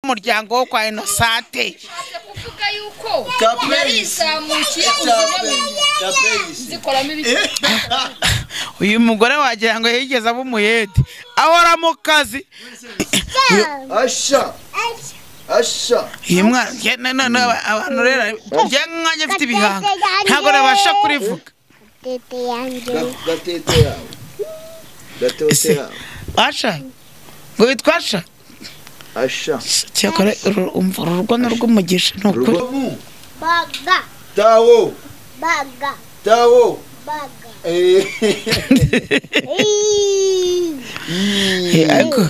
Umuryango wo kwa Inosante kuvuga yuko narizamukiye uzikoramo ibiki. Uyu mugore wagira ngo yigeze aba umuyede ahora mu kazi. Asha asha uyu mwana abantu rero njye nkanjye mfite ibihanga ntabwo nabasha kurivuga. Gatete yawe gatete yawe Asha ngo witwa Asha Asha cyakora umva urugo n'urw'umugisha nukuri. Baga tawo baga tawo baga. Ariko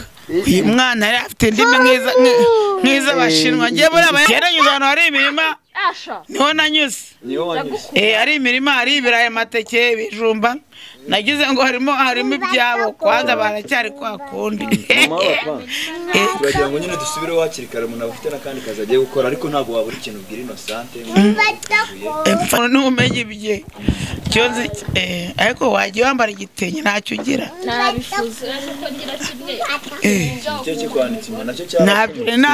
uyu mwana yari afite indimi nk'iza abashinwa. Ngiye muri aba yaranyuze ahantu hari imirima niho nanyuze. Hari imirima, hari ibirayi, amateke, ibijumba. Nagize ngo harimo ibyabo kwanza baracyari kwa kundi. Turagira ngo nyine dusubireho hakiri kare umuntu aba afite n'akandi kazi agiye gukora ariko ntabwo wabura ikintu ubwira Inosante. Ntumenye ibye ariko wajya wambara igitenge ntacyo ugira.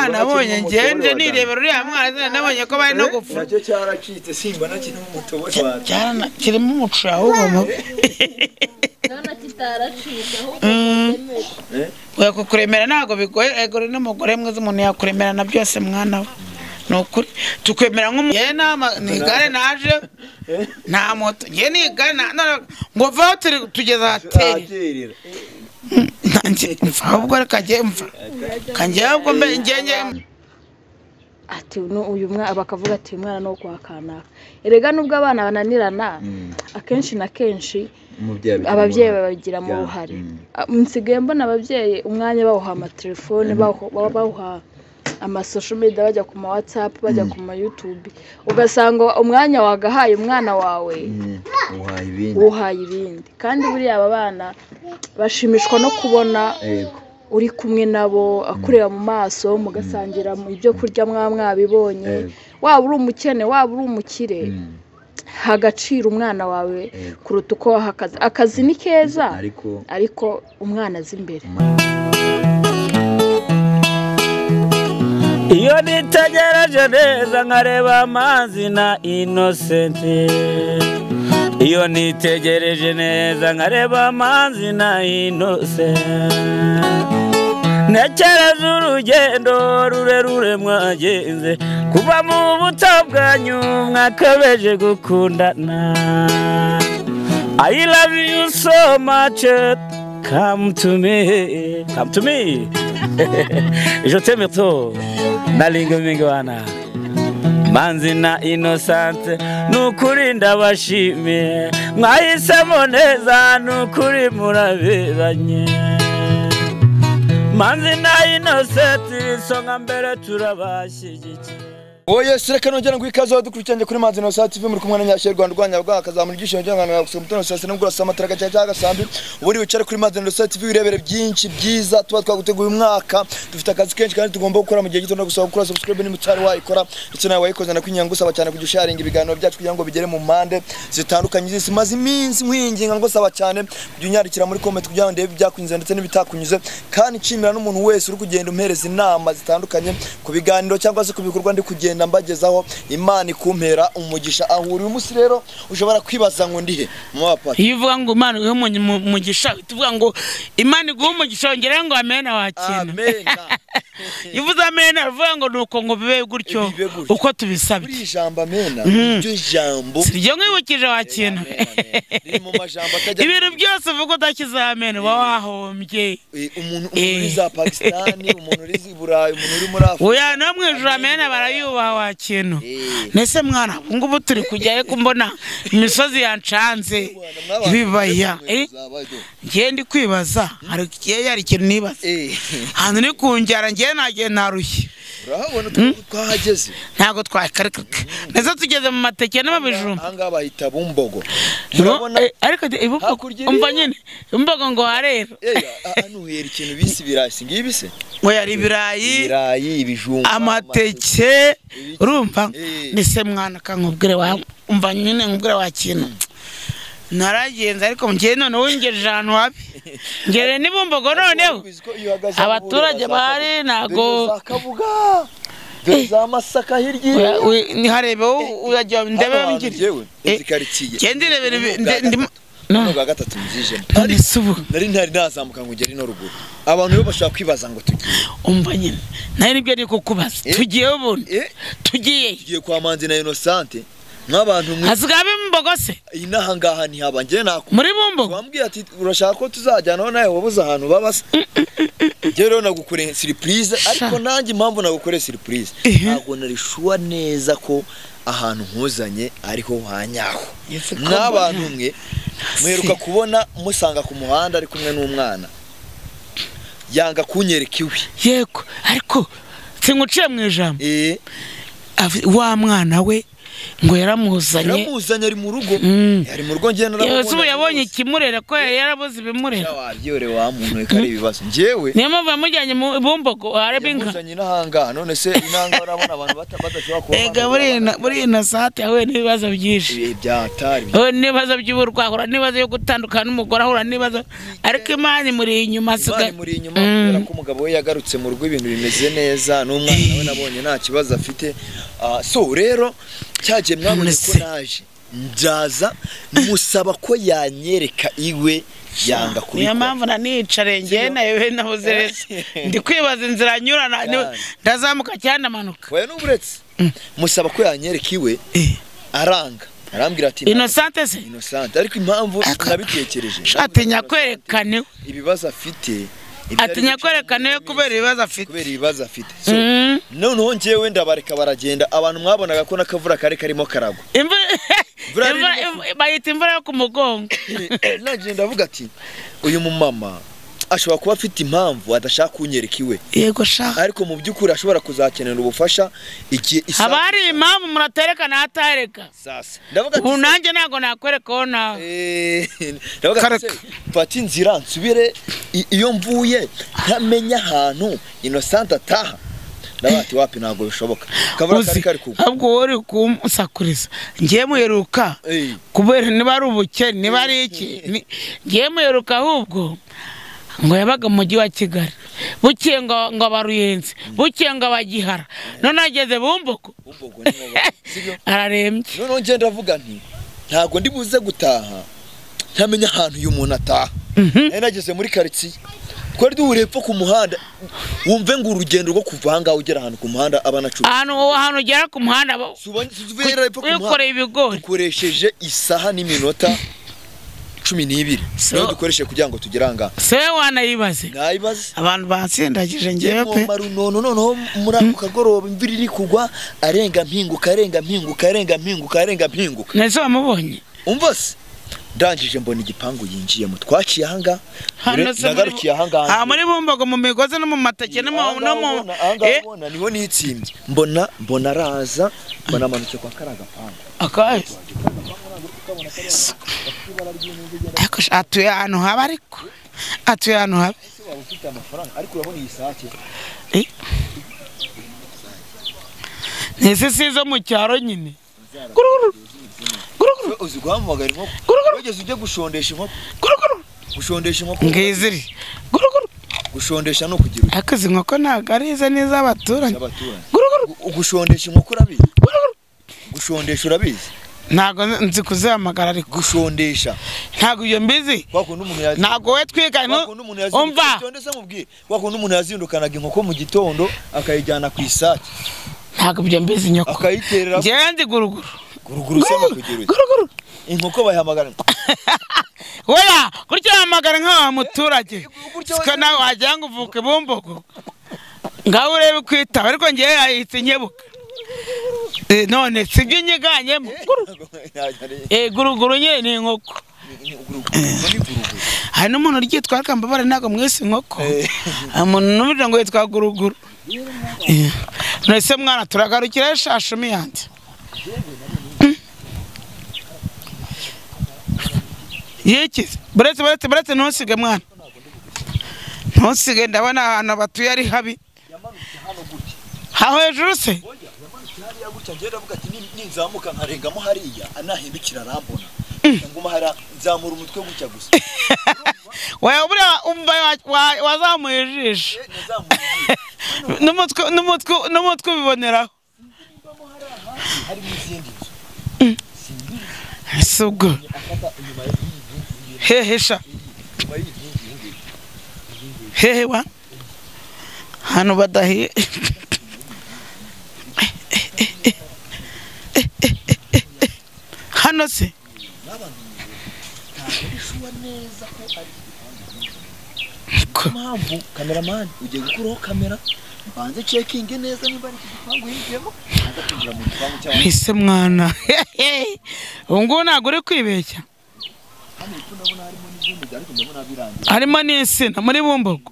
Nabonye ngende nirebera uriya mwana nabonye ko bari no gupfa. Nacyo cyaracitse simba na kirimo umutobo kirimo umuco ahubwo mubi. Kukuremera ntabwo bigoye. Ego n'umugore mwiza umuntu yakuremera na byose mwana we ni ukuri tukwemera nk'umuntu. Ni igare naje nta moto nge ni igare ngo vaho tugeze ahaterera mva ahubwo reka njye mva kanjye ahubwo mbe ngenge. Ati uyu mwana bakavuga ati uyu mwana no kwa kanaka. Erega nubwo abana bananirana akenshi na kenshi ababyeyi babigiramo uruhare. Nsigaye mbona ababyeyi umwanya bawuha amatelefone, bawuha ama social media, bajya ku ma WhatsApp, bajya ku ma YouTube, ugasanga umwanya wagahaye umwana wawe uhaye ibindi. Kandi buriya aba bana bashimishwa no kubona uri kumwe nabo, akureba mu maso, mugasangira ibyo kurya mwabibonye. Waba uri umukene, waba uri umukire, hagacira umwana wawe kuruta uko waha akazi. Akazi ni keza ariko umwana azi imbere. Iyo nitegereje neza nkareba amazi na Inosente. Iyo nitegereje neza nkareba amazi na Inosente. Ntekereza urugendo rurerure mwagenze kuva mu buto bwanyu mwakabeje gukundana. I love you so much, come to me, come to me. Je t'aime trop, nalinga mingwana. Manzi na Inosante nukuri ndabashimiye mwahisemo neza nukuri muraberanye. Manzi na Inosante isonga mbere turabashyigikiye. Oye sireka nongera ngo ikaze dukurikiranye kuri Manzi Inosante TV muri kumwe na Nyashye Rwanda rwanya rwa akazamura ibyishimo by'angana gusoma umutono sasa no gurasa amatara cya cya gasambi. Ubundi wicare kuri Manzi Inosante TV urebere byinshi byiza tuba twaguteguye umwaka. Dufite akazi kenshi kandi tugomba gukora mu gihe gito no gusaba gukora subscribe ni mutari wayikora ndetse nawe wayikoze na kwinyango gusaba cyane kujya sharing ibiganiro byacu kugira ngo bigere mu mpande zitandukanye zisi. Maze iminsi nkwinginga ngo saba cyane kujya unyandikira muri comment kugira ngo ndebe ibyakunyuze ndetse n'ibitakunyuze, kandi nshimira n'umuntu wese uri kugenda umpereza inama zitandukanye ku biganiro cyangwa se ku bikorwa ndi kugenda mbagezaho. Imana ikumpera umugisha. Aho uri umunsi rero ushobora kwibaza ngo ndihe mama papa. Iyo uvuga ngo Imana iguhe umugisha tuvuga ngo Imana iguhe umugisha ongera ngo amena wakina. Amen. Ivuze amena uvuga ngo nuko ngo bibe gutyo uko tubisabye. Buri jambo amena iryo jambo siryo nkwibukije wakina. Riri mu majambo atajya ibintu byose uvuga udakiza amena uba wahombye. Umuntu uri za Pakistan, umuntu uri i Burayi, umuntu uri muri Afrika. Oya no mwijuru amena barayubaha wakino. Nese mwana ngubu turi kujyaye kumbona imisozi yancanze ibibaya. Ngiye ndi kwibaza hari yari ikintu nibaza ahantu ni kunjyara ngiye nagiye narushye. Urahabona twahageze ntago twakareka neza tugeze mu mateke n'amabijumba. Aha bahita Bumbogo. Urabona ariko umva nyine Bumbogo ngo harera. Hano hera ikintu bisi ibirayi ngibi se ngo yari ibirayi ibirayi ibijumba amateke urumva nese mwana kankubwire wa umva nyine nkubwire wa kintu naragenze ariko ngiye none wongeje ahantu habi. Ngere ni Bumbogo noneho. Abaturage bahari nago za Kabuga. Dore za Masaka hirya. Ni harebe urajya ndebe ngiri. Jewe izi Kendire ndi no bwa gatatu nzijemo. Nari ntari nazamuka ngo ngere no ruguru. Abantu bo bashaka kwibaza ngo tugiye. Umva nyine. Nari nibyo ni kukubaza. Tugiye ubundi. Tugiye. Tugiye kwa Manzi na Innocente. Nk'abantu mwe. Hasigaye Bumbogo se? Inaha ngaha ni haba nge nako. Muri Bumbogo. Wambwiye ati urashaka ko tuzajyana nawe wabuze ahantu babasa. Nge rero nagukoreye surprise ariko nanjye impamvu nagukoreye surprise. Ntabwo nari sure neza ko ahantu nkuzanye ariho hanyaho. N'abantu mwe mweruka kubona musanga ku muhanda ari kumwe n'umwana. Yanga kunyereka iwe. Yego ariko singuciye mu ijambo. Wa mwana we ngo yaramuzanye. Yaramuzanye ari mu rugo. Ari mu rugo ngiye narabona. Yesu yabonye ikimurera ko yari yarabuze ibimurera. Wabyore wa muntu we kari ibibazo. Njyewe niyo mpamvu yamujyanye mu Bumbogo arebe inka. Yamuzanye n'ahanga none se inanga urabona abantu badashobora kuba. Ega buri Innocente yahuye n'ibibazo byinshi. Byatari. N'ibibazo by'uburwayi, ahura n'ibibazo byo gutandukana n'umugore, ahura n'ibibazo ariko Imana imuri inyuma asigaye. Imana imuri inyuma kubera ko umugabo we yagarutse mu rugo ibintu bimeze neza n'umwana we nabonye nta kibazo afite. So rero cyagiye mwabonye ko naje njaza musaba ko yanyereka iwe yanga kubikora. Niyo mpamvu nanicare ngewe nawe nabuze rese ndi kwibaza inzira nyurana ndazamuka cyane amanuka. Oya n'uburetse musaba ko yanyereka iwe aranga arambwira ati Innocente se Innocente ariko impamvu nabitekereje atinya kwerekana ibibazo afite. Atinya kwerekana kubera ibibazo afite. Kubera ibibazo afite. So noneho njyewe ndabareka baragenda abantu mwabonaga ko nakavura kare karimo karagwa. Imvura bayita imvura yo ku mugongo. Naje ndavuga ati uyu mumama ashobora kuba afite impamvu adashaka kunyereka iwe. Yego sha. Ariko mu by'ukuri ashobora kuzakenera ubufasha igihe isa. Haba hari impamvu muraterekana atareka. Sasa. Ndavuga ati ubu nanjye ntago nakwereka ho nawe. Ndavuga ati mfata inzira nsubire iyo mvuye ntamenya ahantu Innocente ataha. Ndavuga ati wapi ntago bishoboka. Kavura kari kari kugwa. Ahubwo wowe uri kumusakuriza. Ngiye muheruka kubera niba ari ubukene niba ari iki. Ngiye muheruka ahubwo ngo yabaga mu mujyi wa Kigali bukiye ngo abaruyenze bukiye ngo abagihara none ageze Bumbogo ararembye. None nje ndavuga nti ntago ndi buze gutaha ntamenya ahantu uyu muntu ataha. Nari nageze muri quartier twari duhuriye epfo ku muhanda wumve ngo urugendo rwo kuva aha ngaha ugera ahantu ku muhanda abana 10 ahantu ugera ku muhanda wikoreye ibigori dukoresheje isaha n'iminota 12 niyo dukoreshe kugira ngo tugere aha. Se wanayibaze nayibaze abantu bansindagije ngewe pe noneho muri ako kagoroba imvura iri kugwa arenga mpinguka arenga mpinguka arenga mpinguka arenga mpinguka. Nese wamubonye umva se ndangije mbona igipangu yinjiyemo twaciye aha ngaha nagarukiye aha ngaha aha muri Bumbogo mu migozi no mu mateke no mu ubona niho nitsimbye mbona araza mbona amanutse kwa kariya gapangu akahe ariko atuye ahantu haba ariko atuye ahantu haba ufite amafaranga ariko urabona iyi sake nese si zo mu cyaro nyine uzi guhamagara inkoko wigeze ujya gushondesha inkoko gushondesha inkoko ngiziri gushondesha no kugira ariko izi nkoko ntabwo ari ize n'iz'abaturanyi gushondesha inkoko urabizi gushondesha urabizi ntabwo nzi kuzihamagara ariko gushondesha ntabwo ibyo mbizi ntabwo we twiganye umva wakunda umuntu yazindukanaga inkoko mu gitondo akayijyana ku isake ntabwo ibyo mbizi nyoko akayiterera ngewe nzi guruguru guruguru se kugira guruguru inkoko bayihamagara oya gutya bahamagara nk'awa muturage siko nawe wagira ngo uvuke Bumbogo ngaho urebe kwitaba ariko ngewe yahise nkebuka none sibyo unyiganyemo guruguru nyine ni inkoko hari n'umuntu uryitwa kambabare ntabwo mwese inkoko umuntu n'umuriro ngo yitwa guruguru none mwana turagarukira shashumi yanjye yikize buretse ntusige mwana ntusige ndabona ahantu batuye ari habi aho hejuru se ninzamuka nkarengamo hariya anahindukira arambona nguma hara nzamura umutwe gutya gusa. Wewe buriya umva wazamuye ijisho. N'umutwe ubiboneraho. Harimo izindi nzu. Ese ubwo hehe sha hehe wa hano badahiye. Hano se mpamvu cameraman ugiye gukuraho kamera mbanze checking neza niba ari igipangu yinjiyemo aza kwinjira mu gipangu cyangwa ese mwana ubu ngubu ntabwo uri kwibeshya. Harimo n'insina muri Bumbogo.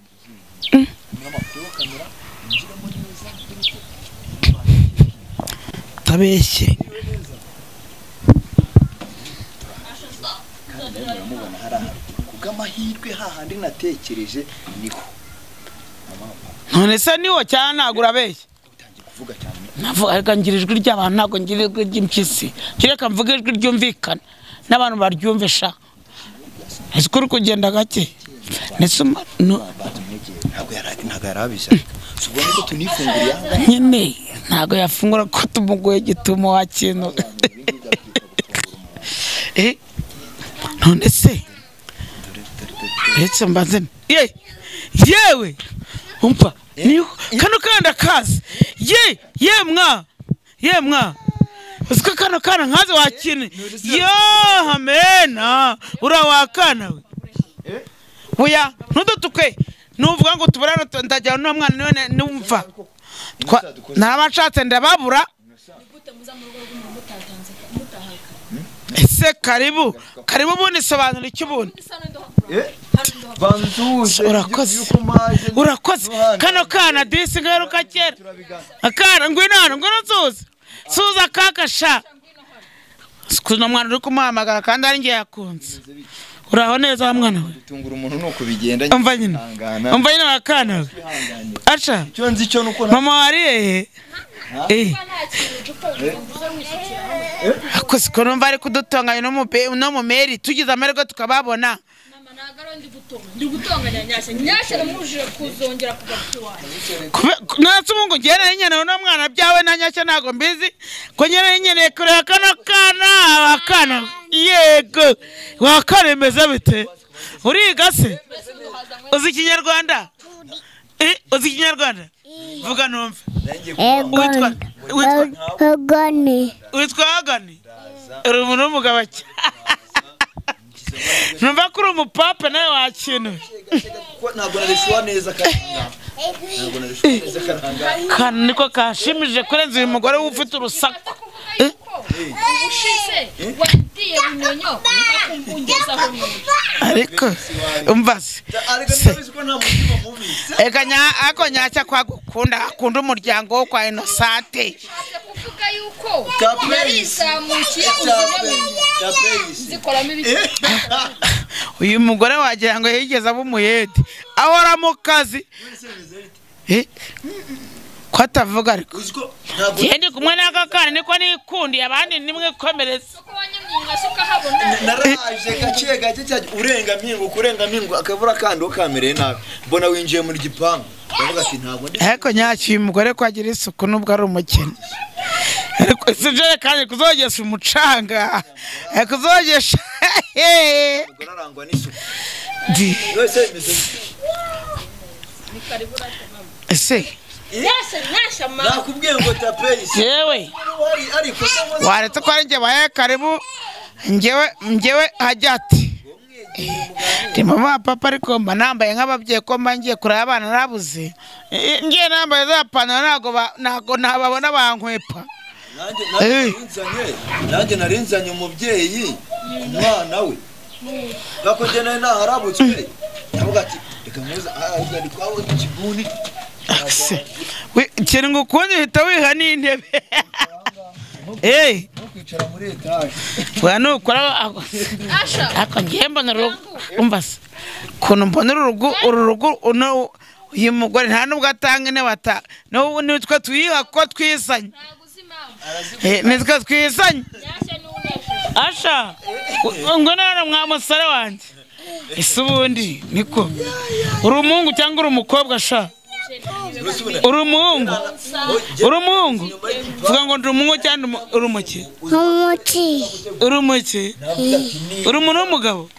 Tabeshye kubw'amahirwe hahandi natekereje niho. None se niho cyane ntabwo urabeshya. Navuga ariko ngira ijwi ry'abantu ntabwo ngira ijwi ry'impyisi. Kireka mvuge ijwi ryumvikana n'abantu baryumve sha. Ese kuri kugenda gake. Nese ntabwo yarabizi. Ubwo niko tunifunguriye aha nyine ntabwo yafungura ko tumugoye gitumo wa kintu. None se ndetse mbanze yewe umpa niho kano kanda kazi ye yemwa uziko kano kana nkazi wakine yo amena urawakana we oya ntudutuke nuvuga ngo tuburano ndajya no mwana none numva narabashatse ndababura. Ese karibu karibu ubundi sobanura icyo ubundi. Urakoze urakoze kano kana disi ngaruka kera akana ngwino hano ngwino nsuza suza kaka sha kuno mwana uri kumuhamagara kandi ari ngiye yakunze. Uraho neza wa mwana we. Gutungura umuntu nuko bigenda. Umva nyine umva nyine wakana we aca icyo nzi cyo nuko mama wariye ako siko numva ari kudutonganya no mu meri tugize amarego tukababona. Ndi gutonganya Nyashya Nyashya namujije kuzongera kugaruka iwawe. Natse umungu ngiye nari nkeneye uno mwana byawe na Nyashya ntabwo mbizi ko nkeneye nkeneye kureba kano kana wakana yego wakaremeza bite uriga se uzi ikinyarwanda uzi ikinyarwanda vuga numve. Witwa Hagani. Witwa Hagani uri umuntu w'umugabo cyane. Numva ko uri umupapa nawe wakintu. Ntabwo narishwa neza karanga. Ntabwo narishwa neza karanga. Kana niko kashimije kurenza uyu mugore ufite urusaku. Ubushize watiye bunyonyo akumpungezaho nyuma. Ariko umva se. Eka nya ako nyacya kwa gukunda akunda umuryango wo kwa Innocente. Kuvuga yuko narizamukiye uzikoramo ibiki. Uyu mugore wagira ngo yigeze aba umuyede ahora mu kazi ko atavuga ariko ndi kumwe n'aka kana niko nikundiye abandi nimwe komereza. Naraje gake gake cyane urenga mpingo kurenga mpingo akavura kandi ukamereye nabi mbona winjiye muri gipangu ndavuga ati ntabwo ndi ariko nyacyo uyu mugore ko agira isuku nubwo ari umukene ariko ijerekani kuzogesha umucanga kuzogesha umugore arangwa n'isuku ese nakubwiye ngo tapeyisi yewe waretse ko ari njye baye karibu njyewe hajya ati ndi mama papa ariko mba nambaye nk'ababyeyi ko mba ngiye kureba abana narabuze ngiye nambaye za pantaro ntabwo nababona bankwepa. Nanjye narinzanye umubyeyi ku mwana we nako njye nawe naharabutswe ndavuga ati reka nkuza ahubwo twabuze ikibuni. Ikintu ngukunze uhita wiha n'intebe. Kwicara muri etaje nukora ariko ngiye mbona urugo umva se ukuntu mbona uru rugo uyu mugore nta nubwo atanga intebe nitwe tuyiha ko twisanye nitwe twisanye. Asha ngo none mwa musore wanjye Ese ubundi niko uri umuhungu cyangwa uri umukobwa sha? Uri umuhungu? Uri umuhungu? Vuga ngo ndi umuhungu cyangwa uri umuki? Umuki. Uri umuki? Uri umuntu w'umugabo?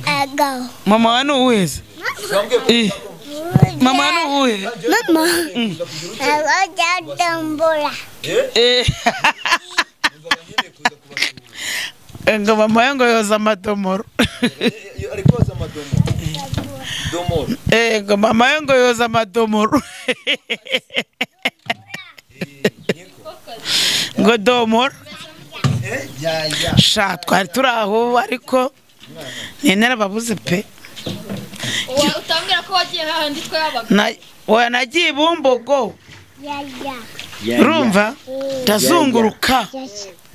Agabo. Mama wawe ni uwuhe? Mama ni uwuhe? Mama. Abajya. Ngo mama we ngo yoza amadomoro. Ari koza amadomoro. Domoro. Ngo mama we ngo yoza amadomoro. Ngo domoro. Sha twari turi aho ariko ni narababuze pe. Utambwira ko wagiye hahandi twabaga. Oya nagiye Bumbogo. Urumva? Ndazunguruka.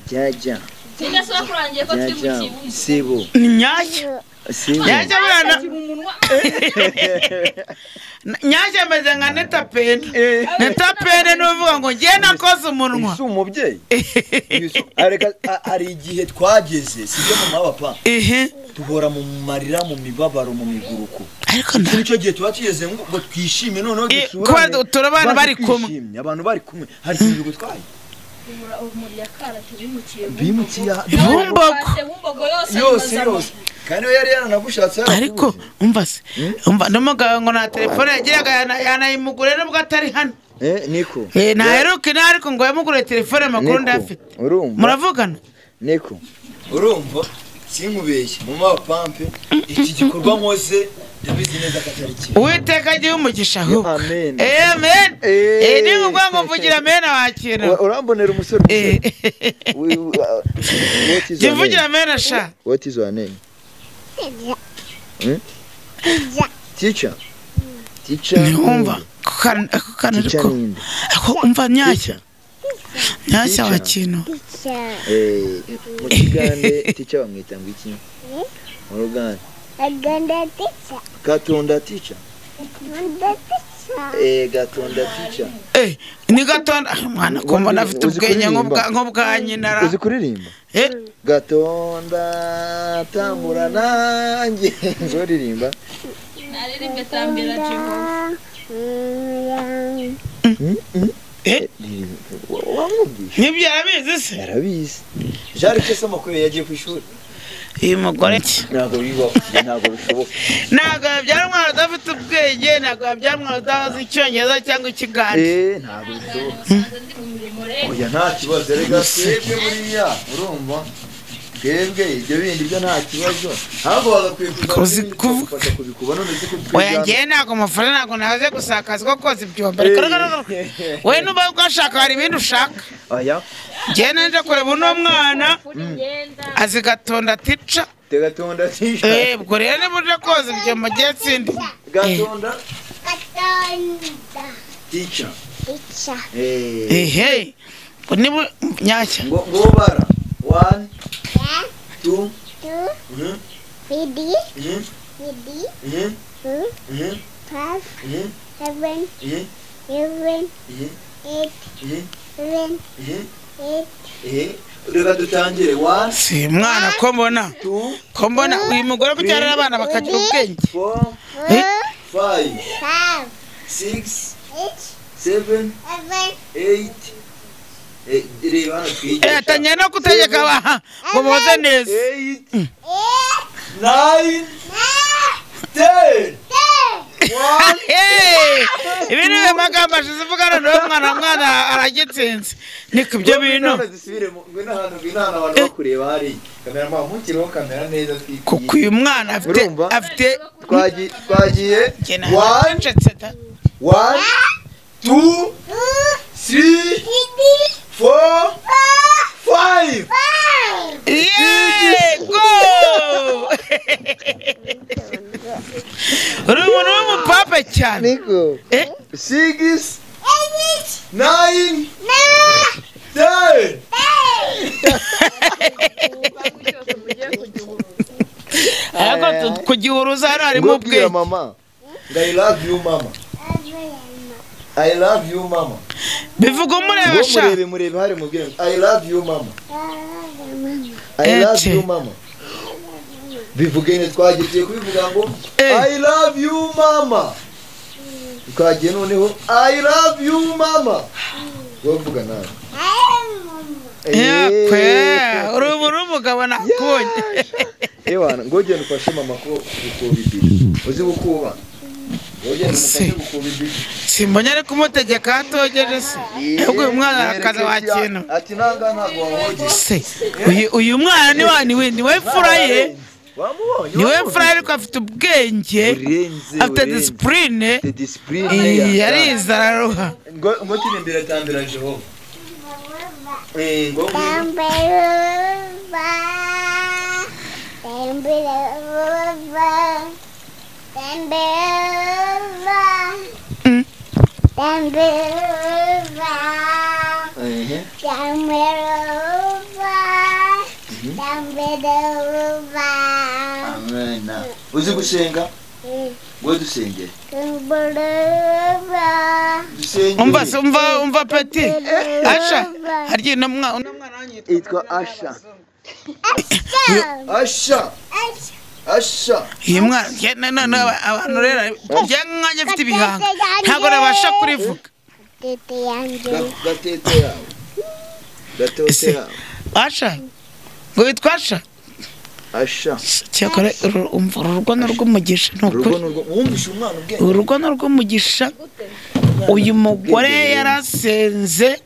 Jya. Sinasaba kurangiye ko turi mu kibuga. Sibo. Ni Nyashya. Sibo. Nyashya burana. Nyashya ameze nka Neta Pene. Neta Pene nuvuga ngo ngiye nakoze umunwa. Si umubyeyi. Areka hari igihe twageze sibyo mama papa. Tuhora mu marira mu mibabaro mu miguruko. Ariko nda icyo gihe tuba tugeze ngo twishime noneho dusurane. Kuba turabana bari kumwe. Abantu bari kumwe. Hari ikintu bigutwaye. Bimukiye Bumbogo yose yose. Kandi we yari yaranagushatse ariko umva se umva n'umugabo ngo nta telefone yagiraga yanayimugure nubwo atari hano. Niko ntaheruka inaha ariko ngo yamugure telefone amakuru ndayafite. Urumva muravugana Niko urumva sinkubeshye mama pampe iki gikorwa nkoze ndabizi neza ko atari kimwe. Uwiteka agihe umugisha ahubwo. Amen. Amen. Ni ngombwa ngo mvugira amen wakira. Urambonera umusore umusore. Mvugira amen asha. What is your name? Teacher. Teacher. Niumva kukana ariko. Ako umva Nyashya. Nyashya wa kintu. Mu Kigande teacher bamwita ngo iki? Mu Ruganda. Gatonda teacher. Gatonda teacher. Gatonda teacher. Gatonda teacher. Ni Gatonda mwana ko mbona afite ubwenge nk'ubwa nyina. Uzi kuririmba? Gatonda tambura nanjye nzoririmba. Naririmbe tambira Jehova. Wamwumvishe? Nibyo arabizi se? Arabizi. Jari se amakuru yagiye ku ishuri. Uyu mugore ntabwo bibaho, ntabwo bishoboka. Ntabwo yabyara umwana udafite ubwenge, ntabwo yabyara umwana utazi icyongereza cyangwa ikigande. Ntabwo bishoboka. Oya nta kibazo rega twebwe buriya urumva twebwe ibyo bindi byo nta kibazo ahubwo bagakwiye kuza kubikuba none se ko oya ngewe ntabwo amafaranga ntabwo naje gusakaza ko koza ibyombo we nuba ugashaka hari ibindi ushaka. Oya ngewe naje kureba uno mwana azi Gatonda teacher. Gatonda teacher. Ubwo rero niba uje koza ibyombo ngewe sindi. Gatonda teacher. Ehe niba Nyashya ngo bara 1 2 3 4 5 7 7 8 7 8. Reka dutangire 1. Si mwana ko mbona ko mbona uyu mugore kucyarira abana bakagira ubwenge. 4 5 6 7 8. Reba hano twigisha. Atangiye no gutegeka ngo boze neza. 8 9 10 1. Ibi ni amagambo ashize uvuga noneho umwana aragitsinze. Niko ibyo bintu. Ngwino hano abantu bakureba hariya. Kamera mpa kamera neza twikwiye. Kuko uyu mwana afite twagiye 1 1 2 3 4 5. Yego! Uri umuntu w'umupapa cyane. Niko. 6 9 10. Ariko kugihuruza hano harimo ubwenge. Mama. I love you mama. I love you mama. Bivuga umureba sha. Murebe murebe hari mubwire. I love you mama. I love you mama. Bivuge ne twagiye kubivuga ngo I love you mama. Twagiye noneho I love you mama. Wovuga nawe. Yakwe uri umugabo nakubonye. Ewana ngo genda ufashe mama ko gukuba ibiri. Uzi gukuba? Ngo genda umufashe gukuba ibiri. Simbonye ari kumutegeka atogeje se. Ahubwo uyu mwana arakaza wa kintu. Ati nanga ntago wahogeje. Se uyu mwana ni we mfura ye. Niwe mfura ariko afite ubwenge, afite discipline, yarize araruha. Ngo tirimbira tambira Jehova. Ngo Amen. Uzi gusenga? Ngo dusenge. Umva umva peti. Asha, harye no mwana yitwa Asha. Asha. Asha. Iyi mwana no abantu rero njye mfite ibihanga. Ntago nabasha kurivuga. Tete yanjye. Gatete yawe. Gatete yawe. Asha. Ngo witwa Asha? Asha. Cyakora umva urugo n'urw'umugisha nukuri. Wumvishe umwana ubwenge. Urugo n'urw'umugisha. Uyu mugore yarasenze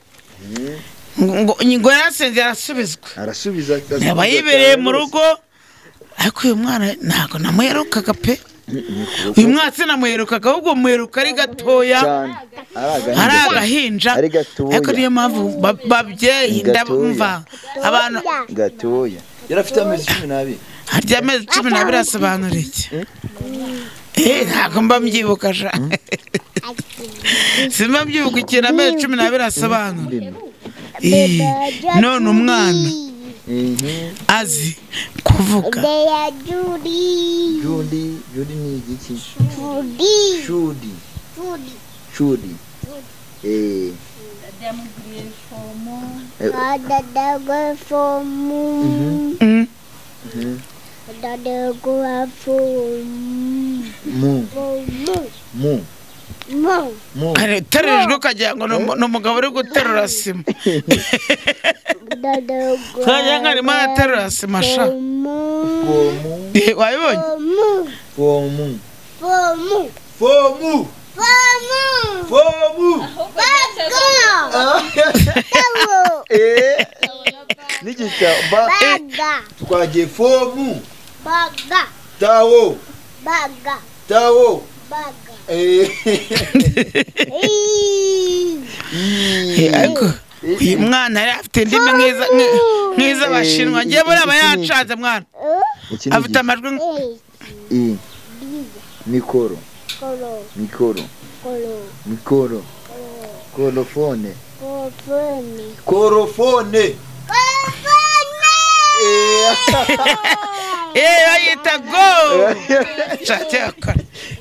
ngo yarasenze arasubizwa. Arasubiza. Yaba yibereye mu rugo ariko uyu mwana ntago namuherukaga pe. Uyu mwana sinamuherukaga ahubwo muheruka ari gatoya. Ari agahinja. Ariko niyo mpamvu babyeyi ndabumva abantu gatoya. Yarafite amezi 12. Harya amezi 12 asobanura iki? Ntago mba mbyibuka sha. Simba mbyibuka ikintu amezi 12 asobanura. None umwana azi kuvuga. Judy, Judy ni igiki? Judy. Judy. Judy. Mu. Mu. Terejwe ukagira ngo ni umugabo uri guterura sima. Kagira ngo arimo araterura sima sha. Wabibonye? Fomu. Fomu. Fomu. Fomu. Nigita ba twagiye fomu. Baga. Tawo. Baga. Tawo. Baga. Ariko uyu mwana yari afite indimi nk'iza abashinwa. Ngiye muri aba yacanze mwana. Afite amajwi. Mikoro. Mikoro. Mikoro. Korofone. Korofone. Bayita go.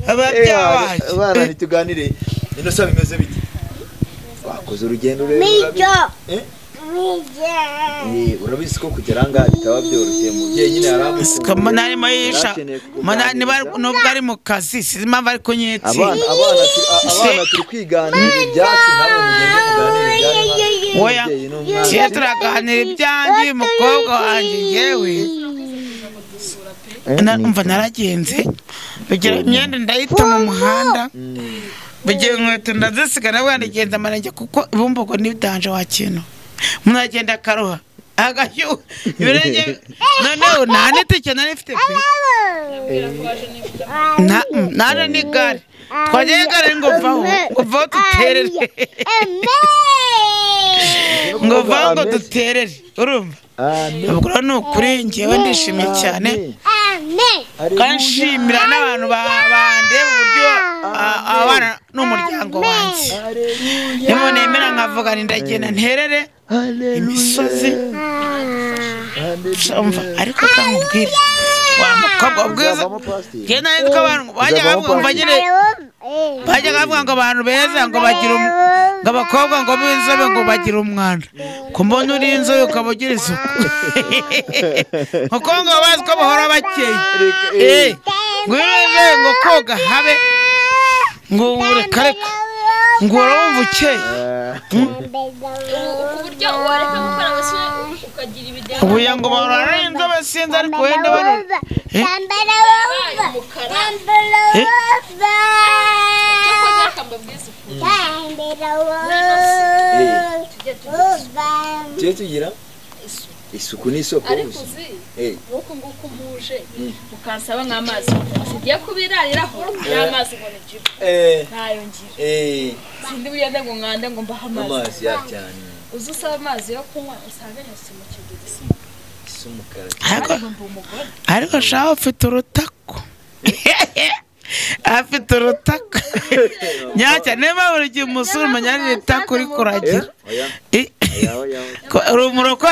Ababyaye. Abana ntituganire. Ino saba imeze bite? Wakoze urugendo rero. Urabizi ko kugera ngaha bitaba byoroshye mubyeyi nyine yaramukunze. Mbona arimo yisha. Mbona nubwo ari mu kazi sinzi impamvu ari kunyitsi. Abana turi kwiganira ibyacu nabo mugende muganire ibyanyu. Oya. Tiye turaganira ibyanjye umukobwa wanjye yewe. Umva naragenze bigira imyenda ndayita mu muhanda. Bigira inkweto ndazisiga nabwo ndagenza amarenge kuko ibumbogo ni danje wa kintu. Umuntu agenda akaruha agashyuha ibirenge noneho nta n'itike nari mfite pe. Naje n'igare twagiye igare ngo vaho duterere ngo vaho ngo duterere urumva. Ubwo ni ukuri njyewe ndishimye cyane kandi nshimira n'abantu bandeba uburyo abana n'umuryango wanjye. Niyo nemera nkavuga nti ndagenda nterere imisozi umva ariko kamubwire wa mukobwa bwiza njye nari nzi ko abantu bajya bamwumva nyine Bajyaga bavuga ngo abantu beza ngo bagira ngo abakobwa ngo b'inzobe ngo bagira umwanda. Ko mbona uri inzobe ukaba ugira isuku. Kuko ngo bazi ko bahora bakeye. Ngo inzobe ngo koga habe ngo reka reka ngo urumva ukeye. Ku buryo wareka gukora amasuku ukagira ibideni. Ubu ngo bahora ari inzobe sinzi ariko wenda bano. Tujye tugira isuku ni isoko ariko uzi nk'uku nguku muje mukansaba nk'amazi sigiye kubirariraho y'amazi ngo ni jibu ntayo ngira sindi bugende ngo nkande ngo mbahe amazi cyane. Uzi usaba amazi yo kunywa usanga yose mu kigo gisa umukara. Ariko shaho ufite urutako. Afite urutako. Nyacya niba buri gihe umusore umenya n'itako uri kuragira. Urumuroko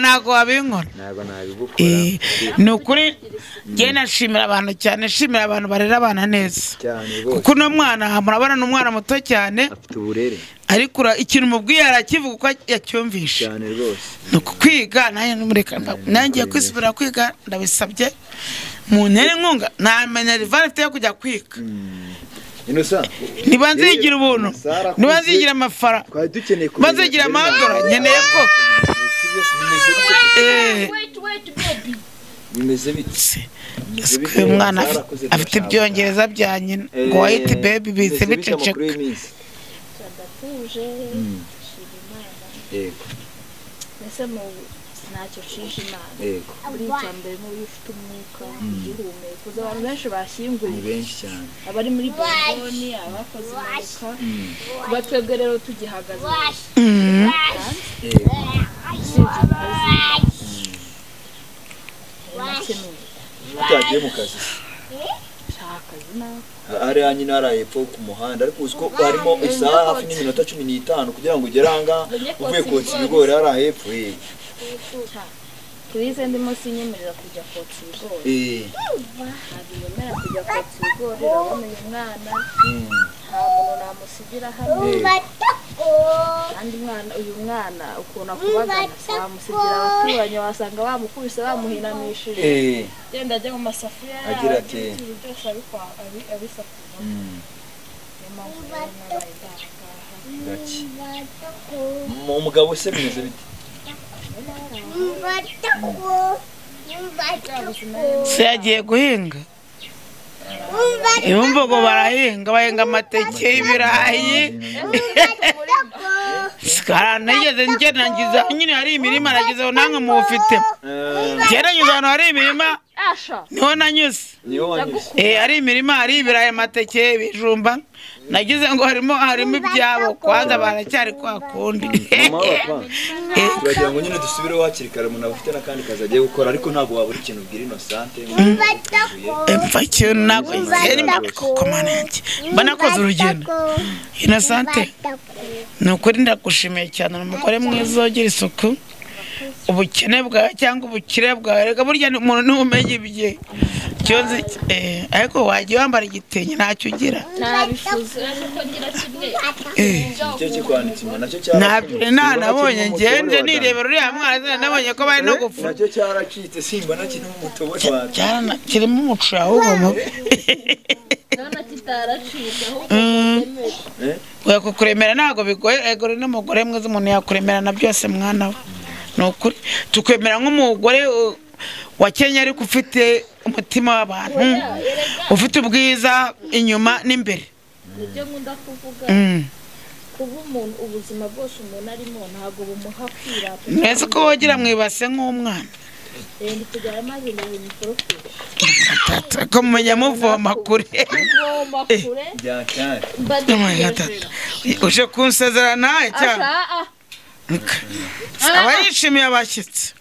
ntago wabinkora. Ntago nabigukora. Ni ukuri njye nashimira abantu cyane, nshimira abantu barera abana neza. Kuko uno mwana murabona ni umwana muto cyane. Afite uburere. Ariko ikintu umubwiye arakivuga uko yacyumvishe. Cyane rwose. Ni ukwiga nanjye kwisubira kwiga ndabisabye. Muntere inkunga ntamenya rivani mfite yo kujya kwiga. Niba nzigira ubuntu, niba nzigira amafaranga, niba nzigira amadora nkeneye ko uyu mwana afite ibyongereza bya nyina ngo wayiti bebi bise biceceka. Ntacyo nshinja Imana. Buri icya mbere n'uyu ufite umwuka ugihumeka. Uzi abantu benshi bashyinguye, ni benshi cyane, abari muri bomboni, abakoze impanuka, kuba twebwe rero tugihagaze utagiye mu kazi hariya nyine hariya hepfo ku muhanda, ariko uzi ko harimo isaha hafi n'iminota 15 kugira ngo ugere aha ngaha uvuye kotsa ibigori hariya hepfo. Kirize ndimo sinyemerera kujya kotsa ibigori. Ntabwo yemera kujya kotsa ibigori, urabona uyu mwana nta muntu namusigira hano. Kandi uyu mwana ukuntu akubagana wamusigira abaturanyi, wasanga bamukubise bamuhinamishije. Genda ajya mu masafuriya agira ati ibintu byose abisakura. Niyo mpamvu rero nabaye ndahangaha. Umugabo se bimeze bite? Se yagiye guhinga. Ibumbogo barahinga, bahinga amateke, ibirayi. Nigeze ngenda ngiza nyine hari imirima nagizeho namwe muwufite. Ngenda nyuze ahantu hari imirima niho nanyuze. Hari imirima, hari ibirayi, amateke, ibijumba. Nagize ngo harimo ibyabo kwanza baracyari kwa kundi. Turagira ngo nyine dusubireho hakiri kare, umuntu aba afite n'akandi kazi agiye gukora, ariko ntabwo wabura ikintu ubwira Innocente. Mfa ikintu ntabwo mba nakoze urugendo. Innocente ni ukuri ndagushimiye cyane, ni umugore mwiza ugira isuku. Ubukene bwawe cyangwa ubukire bwawe reka burya umuntu niwe umenya ibye. Ariko wajya wambara igitenge ntacyo ugira. Nabonye ngende nirebera uriya mwana, nabonye ko bari no gupfa. Nacyo cyaracitse simbona kirimo umutobo cyane, kirimo umuco ahubwo mubi. Kukuremera ntabwo bigoye, ego n'umugore mwiza umuntu yakuremera na byose mwana we. Ni ukuri tukwemera nk'umugore wa Kenya ariko ufite umutima w'abantu, ufite ubwiza inyuma n'imbere. Nibyo nkunda kuvuga, kuba umuntu ubuzima bwose umuntu arimo ntabwo bumuha kwirata. Mbese ko wogira mwibase nk'umwana. Ndi kujyana amazi mu mikoroferi. Ko mumenya muvoma kure. Muvoma kure. Uje kunsezera nawe cyane. Aba yishimiye abashyitsi.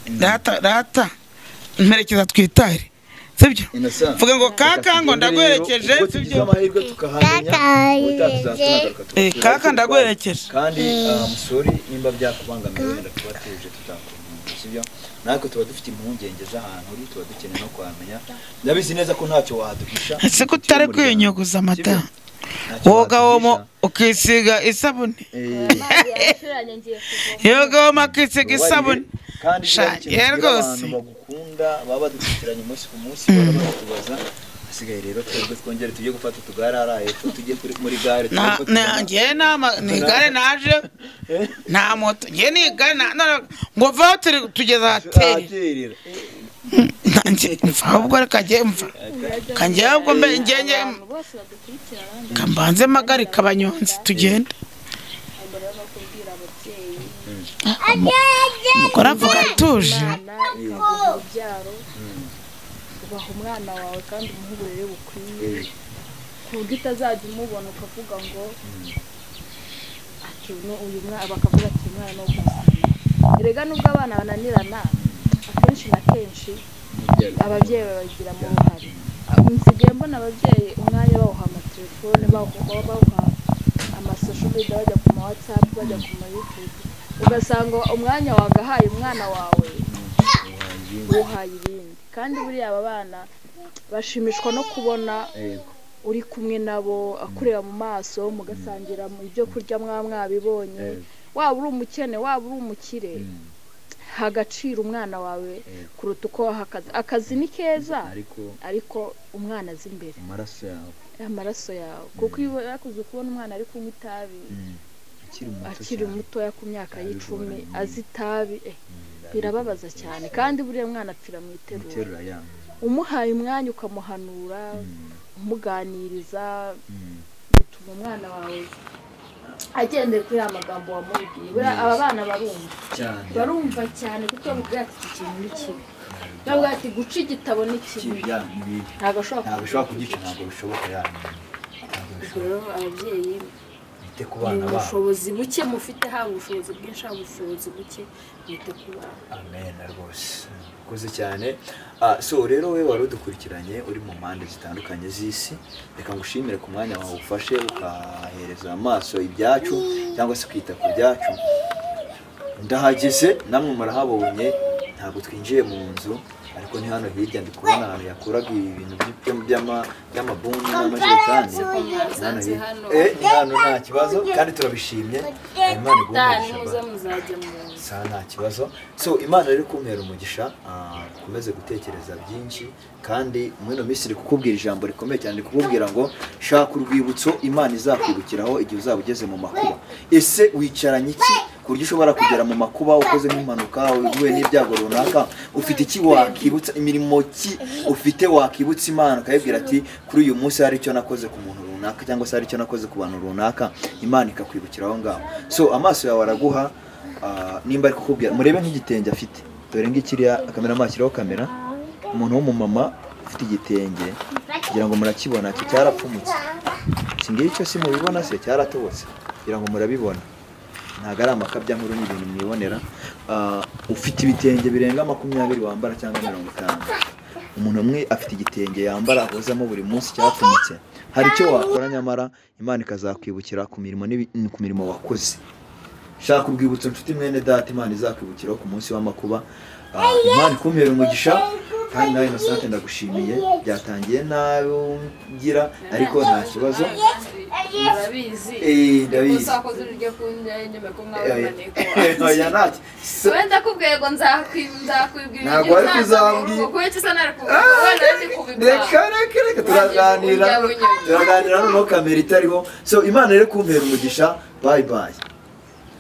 Data mperekeza twitahire, sibyo? Mvuga ngo kaka ngo ndaguherekeje, sibyo? Kaka ndaguherekeje. Kandi musori nimba byakubangamiye wenda tuba tuje tutakubwiye. Sibyo, natwe tuba dufite impungenge z'ahantu uri, tuba dukeneye no kuhamenya. Ndabizi neza ko ntacyo waduhisha. Ese ko utari kwiyunyuguza amata, woga womo ukisiga isabune, yoga womo akisiga isabune. Kandi rwose abantu bagukunda baba badukurikiranye umunsi ku munsi, barabatubaza. Hasigaye rero twebwe twongere tujye gufata utugare hariya hepfo, tujye muri gare. Njye ni igare naje, nta moto. Njye ni igare ngo vaho tugeze ahaterera. Mva ahubwo reka njye mva kanjye ahubwo mbe njye kambanze magarika abanyonzi tugende. Umugore avuga atuje. Ubaha umwana wawe kandi umuha uburere bukwiye, ku buryo utazajya umubona ukavuga ngo ati uyu mwana, bakavuga ati uyu mwana ni uwo kumusanga. Erega nubwo abana bananirana, akenshi na kenshi ababyeyi babagiramo uruhare. Nsigaye mbona ababyeyi umwanya bawuha amatelefone, bawuha amasosho media, bajya ku ma WhatsApp, bajya ku ma YouTube, ugasanga umwanya wagahaye umwana wawe uhaye ibindi. Kandi buriya aba bana bashimishwa no kubona uri kumwe nabo, akureba mu maso, mugasangira ibyo kurya mwabibonye. Waba uri umukene, waba uri umukire, hagaciro umwana wawe kuruta uko waha akazi. Akazi ni keza, ariko umwana azi imbere amaraso yawe, kuko iyo yakuze kubona umwana ari kunywa itabi akiri mutoya ku myaka y'icumi azi itabi, birababaza cyane. Kandi buriya mwana apfira mu iterura. Umuhaye umwanya ukamuhanura, umuganiriza, bituma umwana wawe agendeye kuri ya magambo wamubwiye. Buriya aba bana barumva cyane, kuko bamubwira ati iki kintu ni kibi, bamubwira ati guca igitabo ni kibi, ntabwo ashobora kugica, ntabwo bishoboka. Rero ababyeyi, ubushobozi buke mufite, haba ubushobozi bwinshi, haba ubushobozi buke, mwite ku bana. Amen rwose, urakoze cyane. So rero we wari udukurikiranye uri mu mpande zitandukanye z'isi, reka ngushimire ku mwanya wawe ufashe ukahereza amaso ibyacu cyangwa se kwita ku byacu. Ndahageze namwe murahabonye, ntabwo twinjiye mu nzu, ariko ni hano hirya ndi kubona ahantu yakuraga ibintu by'amabuni n'amajerekani. Ni hano nta kibazo, kandi turabishimye. Imana iguhe umugisha, nta kibazo. So Imana rero kumpera umugisha, ukomeze gutekereza byinshi. Kandi muri ino minsi iri kukubwira ijambo rikomeye cyane, kukubwira ngo shaka urwibutso Imana izakwibukiraho igihe uzaba ugeze mu makuba. Ese wicaranye iki ku buryo ushobora kugera mu makuba, ukoze nk'impanuka, uhuye n'ibyago runaka, ufite iki wakibutsa, imirimo ki ufite wakibutsa Imana ukayibwira ati kuri uyu munsi hari icyo nakoze ku muntu runaka, cyangwa se hari icyo nakoze ku bantu runaka, Imana ikakwibukira aho ngaho. So amaso yawe araguha, nimba ari kukubwira, murebe nk'igitenge afite, dore ngikiriya kamera, mashyiraho kamera, umuntu w'umumama ufite igitenge, kugira ngo murakibona, cyo cyarapfumutse. Iki ngicyo si mubibona se, cyaratobotse, kugira ngo murabibona. Ntabwo ari amakabya nkuru, ni ibintu mwibonera. Ufite ibitenge birenga 20 wambara cyangwa 50. Umuntu umwe afite igitenge yambara ahozamo buri munsi cyapfumutse. Hari icyo wakora nyamara Imana ikazakwibukira ku mirimo ku mirimo wakoze. Shaka urwibutso nshuti mwene data, Imana izakwibukiraho ku munsi w'amakuba. Imana ikumpere umugisha, kandi nawe Innocente ndagushimiye. Byatangiye nabi ngira, ariko nta kibazo. Ndabizi. Ndabizi. Usakoze uryo kunjya inyuma ko mwabamaneko. Oya ntacyo. Wenda kubwiye ngo nzakwibwira. Ntabwo wari kuzambwira. Kuko iki se nari kubibwira. Reka turaganira. Turaganira noneho kamera itariho. So Imana rero kumpera umugisha. Bye bye.